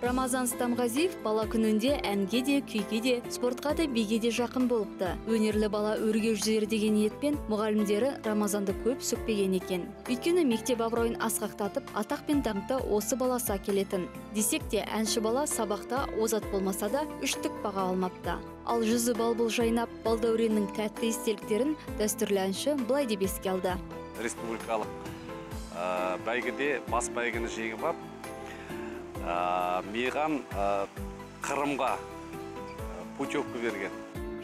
Рамазан Стамғазиев бала күнінде әнге де, күйге де, спортқа да, биге де жақын болыпты. Өнерлі бала өрге жүзер деген ниетпен мұғалімдері Рамазанды көп сөкпеген екен. Өйткені мектеп абыройын асқақтатып, атақ пен даңқты осы баласы әкелетін. Десек те, әнші бала сабақта озат болмаса да, үштік баға алмапты. Ал жүзі балбұл жайнап, балдәуреннің тәтті естеліктерін дәстүрлі әнші былай деп еске алды. Республикалық бәйгеде бас бәйгені жеңіп алып, маған Қырымға путевка берген.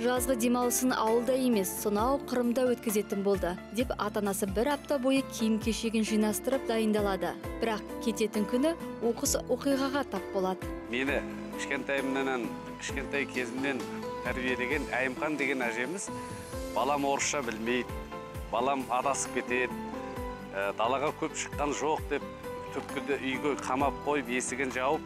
Жазғы демалысын ауылда емес, сонау Қырымда өткізетін болды, деп ата-анасы бір апта бойы киім-кешегін жинастырып дайындалады. Бірақ кететін күні оқыс оқиғаға тап болады. Мені кішкентай кезімнен тәрбиелеген Әйімхан деген әжеміз, балам орысша білмейді, балам адасып кетеді, далаға көп шыққан жоқ деп түпкіде үйге қамап қойып, есігін жауып,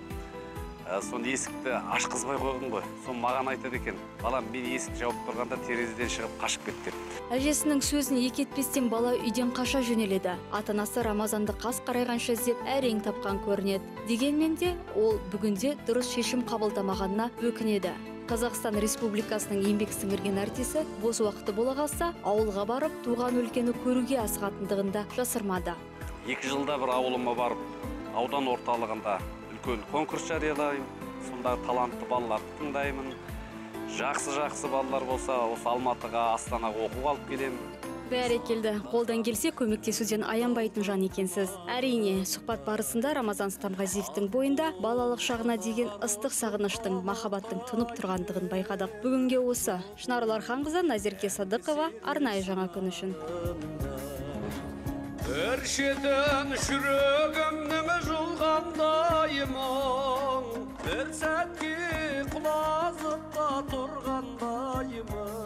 соны есікті ашқызбай қойған ғой. Соны маған айтады екен, балам, мен есікті жауып тұрғанда терезеден шығып қашып кет деп. Әжесінің сөзін екі етпестен бала үйден қаша жөнеледі. Ата-анасы Рамазанды қас қарайғанша іздеп әрең тапқан көрінеді. Дегенмен де ол бүгінде дұрыс шешім қабылдамағанына өкінеді. Қазақстан Республикасының еңбек сіңірген артисі бос уақыты бола қалса, ауылға барып, туған өлкені көруге асығатындығын да жасырмады. 2 жылда бір ауылыма барып, аудан орталығында үлкен конкурс жариялаймын. Сонда талантты балаларды тыңдаймын. Жақсы-жақсы балалар болса, осы Алматыға, Астанаға оқуға алып келемін. Бәрекелді, қолдан келсе көмектесуден аянбайтын жан екенсіз. Әрине, сұхбат барысында Рамазан Стамғазиевтің бойында балалық шағына деген ыстық сағыныштың, махаббаттың тұнып тұрғандығын байқадық. Бүгінге осы. Шынар Ларханқызы, Назерке Садықова, арнайы Жаңа күн үшін. Бір шетін жүрегімнің жұлғандай мұң, бір сәтке құлазып та тұрғандай мұң.